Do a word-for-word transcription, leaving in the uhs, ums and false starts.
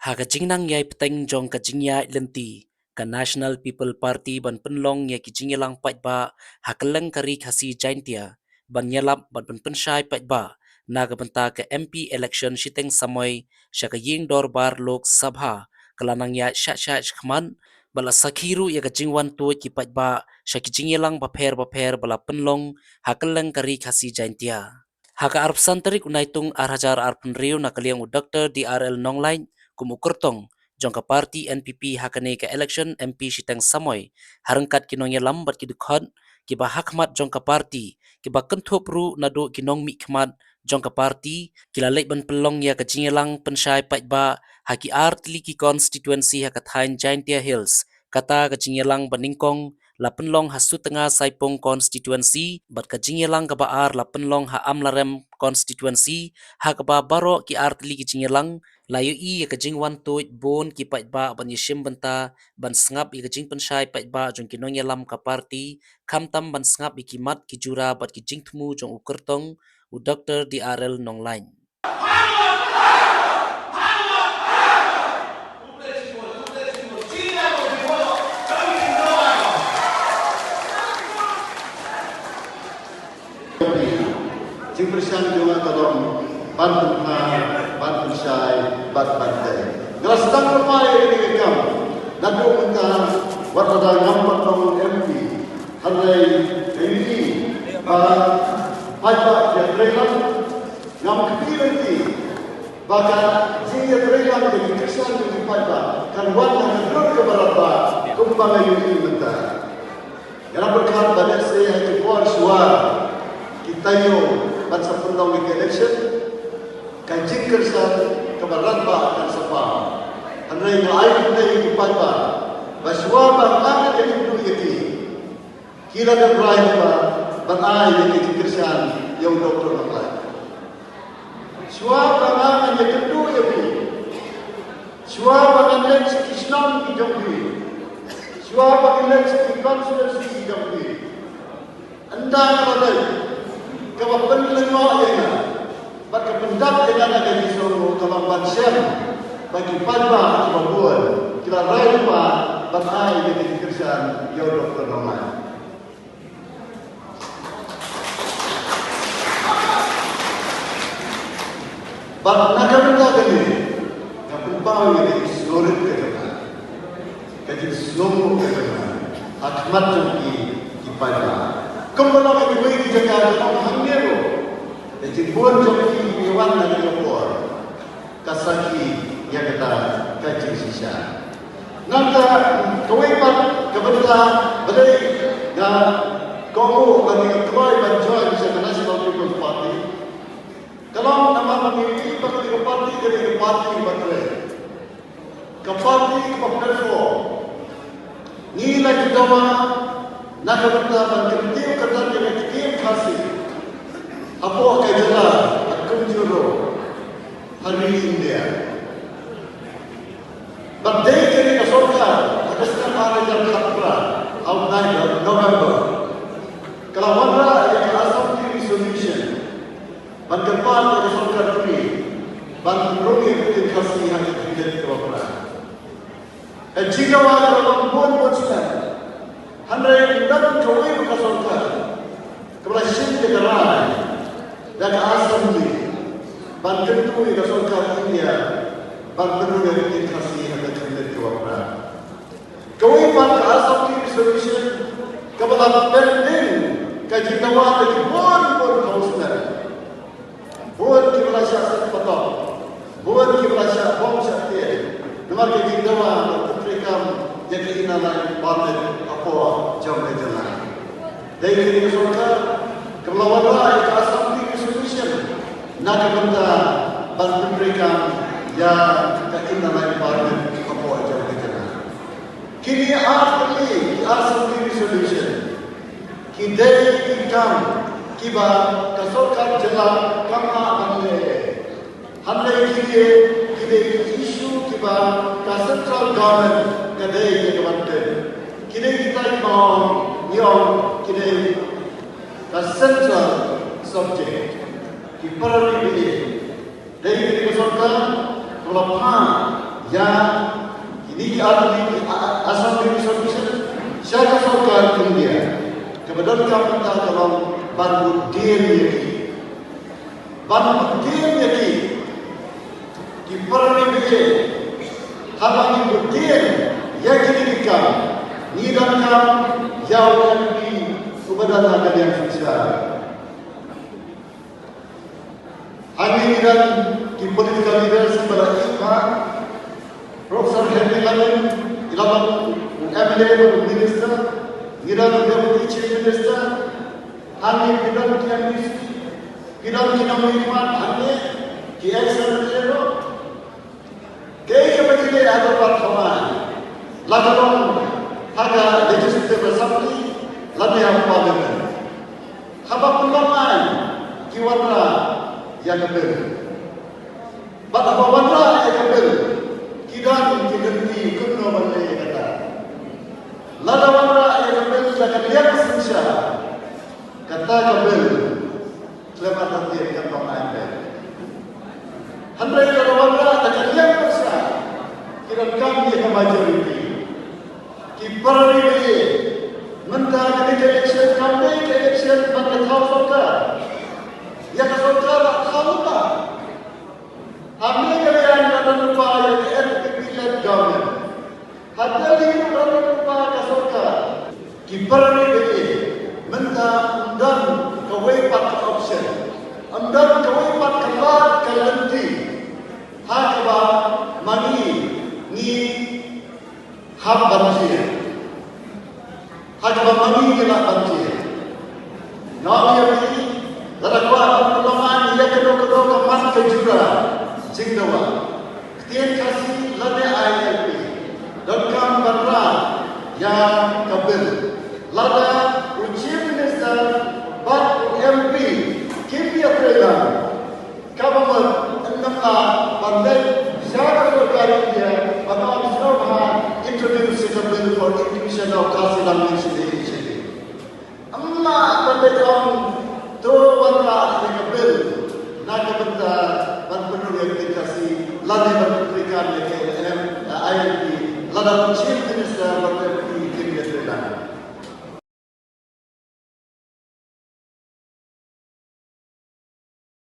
Ha ka jingnang ïai bteng jong ka jingïaid lynti ka National People Party ban pynlong ïa ki jingïalang paidbah ha kylleng ka ri Khasi Jaintia ban ïalap bad ban pynshai paidbah na ka bynta ka M P election shiteng samoi sha ka ïing dorbar Lok Sabha ka la nang ïaid shah shah shakhmat, bad la sakhi ruh ïa ka jingwan tuid ki paidbah sha ki jingïalang bapher bapher ba la pynlong ha kylleng ka ri Khasi Jaintia. Ha ka arphew san tarik u Naitung ar hajar arphew hynriew na ka liang u Doktor D R L Nonglait kum u kyrtong jong ka party N P P ha kane ka election M P shiteng samoi, ha ryngkat ki nongïalam bad ki dkhot kiba ha khmat jong ka party, kiba kynthup ruh naduh ki nongmihkhmat jong ka party, ki la leit ban pynlong ïa ka jingïalang pynshai paidbah ha ki ar tylli ki constituency ha ka thaiñ Jaintia Hills. Kata ka jingïalang ba nyngkong la pynlong ha Sutnga Saipung constituency, bad ka jingïalang kaba ar la pynlong ha Amlarem constituency, ha kaba baroh ki ar tylli ki jingïalang la ïohi ïa ka jingwan tuid bun ki paidbah ban ïashim bynta, ban sngap ïa ka jingpynshai paidbah jong ki nongïalam ka party, khamtam ban sngap ïa ki mat ki jura bad ki jingthmu jong u kyrtong u Doktor D R L Nonglait. Jingpyrshang jong nga ka long ban pynphai, ban pynshai, ban ban tei. Nga la sdang pynphai ïa kane ka kam naduh mynta, wat lada ngam pat long M P. Hynrei nga ïohi ba paidbah ki ïatreilang, ngam kti lynti ba ka jingïatreilang jong ki kyrshan jong ki paidbah kan wan na ka dur kaba radbah kumba nga ïohi mynta. Nga la pyrkhat ba lehse ha ki por shuwa ki taïew ban sa pynlong ïa ka election, ka jingkyrshan kaba radbah kan sa pang. Hynrei nga ai khublei ïa ki paidbah ba shuwa ba nga ngan ïakynduh ïa ki, ki la dep rai ba ban ai ïa ka jingkyrshan ïa u Doktor Nonglait. Shuwa ba nga ngan ïakynduh ïa phi, shuwa ba ngan leit sha ki shnong ki jong phi, shuwa ba ngan leit sha ki constituency ki jong phi, ynda nga la leit, kaba pynlyngngoh ïa nga bad ka pyndap ïa nga na ka jingsngewnguh ka long ban shem ba ki paidbah kiba bun ki la rai lypa ban ai ïa ka jingkyrshan ïa u Doktor Nonglait. Bad na ka bynta kane nga pynpaw ïa ka jingsngewrit ka jong nga, ka jingsngewnguh ka jong nga ha khmat jong ki, ki paidbah. Kumba long ha kiwei ki jaka, ka long hangne ruh, ka jingbun jong ki kiba wan ha kane ka por ka sakhi ïa kata ka jingshisha. Nangta kawei pat ka bynta balei nga kohnguh ba nga kloi ban join sha ka National People's Party, ka long namar ba ngi ïohi ba kane ka party ka dei ka party kaba trei, ka party kaba platform. Ngi la ju dawa na ka bynta ban kyntiew kyrdan ïa ka ktien Khasi hapoh ka jylla bad kumjuh ruh ha ri India. Bad dei kane ka sorkar ha ka snem ar hajar khatphra, ha u bnai November, ka la wanrah ïa ka Assembly Resolution ban kyrpad ïa ka sorkar Bri ban pynrung ïa ka ktien Khasi ha ka khyrnit kaba phra. Ka jingdawa ka la long bun bun snem. Hynrei ym don kawei ruh ka sorkar kaba la shim ïa ka rai da ka Assembly ban kyntu ïa ka sorkar India ban pynrung ïa ka ktien Khasi ha ka khyrnit kaba phra. Kawei pat ka Assembly Resolution kaba la pending ka jingdawa da ki bun bun councillor. Bun kiba la shah seng patok, bun kiba la shah bom shah tieng namar ka jingdawa ban pyntreikam ïa ka Inner Line Permit hapoh jong ka jylla. Dei kane ka sorkar kaba la wanrah ïa ka Assembly Resolution na ka bynta ban pyntreikam ïa ka Inner Line Permit hapoh jong ka jylla. Kine ar tylli ki Assembly Resolution ki dei ki kam kiba ka sorkar jylla kam lah ban leh. Hynrei kine ki dei ki issue kiba ka central government ka dei ïa ka ban pyn. Ki dei kita kiba ong, ngi ong ki dei ka central subject, ki priority. Dei kane ka sorkar kaba la phah Ïa kine ki artylli ki a- a- Assembly Resolution sha ka sorkar India, kaba donkam mynta ka long ban bud dien ïa ki, ban bud dien ïa ki. Ki para ri ba ïeit, haba ngi bud dien ïa kine ki kam, ngi donkam ïa u M P uba don ha ka liang synshar. Hangne ngi don ki political leaders kiba la ïoh ha, Professor Henry Lamin, i la long u M L A bad u minister, ngi don u Deputy Chief Minister, hangne ngi don ki M D C, ngi don ki nongmihkhmat hangne, ki ex M L A ruh. Kaei kaba ngi leh ha ka dorbar thaw aiñ, la ka long ha ka Legislative Assembly lane ha Parliament? Haba pynlong aiñ ki wanrah ïa ka bill. Bad haba wanrah ïa ka bill, ki don ki lynti kumno ban leh ïa kata. Lada wanrah ïa ka bill da ka liang synshar, kata ka bill khlem artatien kan ym aiñ beit. Hynrei lada wanrah da ka liang pyrshah, ki donkam ïa ka majority. Ki para ri ba ïeit, mynta kane ka election kam dei ka election ban ïa thaw sorkar. Ïa ka sorkar la thaw lypa. Ha Meghalaya ngi la don lypa ïa ka N P P led government. Ha Delhi ruh la don lypa ka sorkar. Ki para ri ba ïeit, mynta ym don kawei pat ka option, ym don kawei pat ka lad ka lynti ha kaba ma ngi ngi hap ban jia, ha kaba ma ngi ngi lah ban jia. Nga ong ïa phi, lada kwah ban pynlong aiñ ïa kano kano ka man ka jura jingdawa, ktien Khasi lane I L P, donkam ban rah ïa ka bill. Lada u Chief Minister bad u M P kim ïatreilang, kaba mut ym lah ban leit sha ka sorkar India ban ong sngewbha introduce ïa ka bill for inclusion of Khasi language in the H A D. Ym lah ban leit ong to wanrah ïa ka bill na ka bynta ban pynrung ïa ka ktien Khasi lane ban pyntreikam ïa ka I L P lada u Chief Minister bad u M P kim ïatreilang.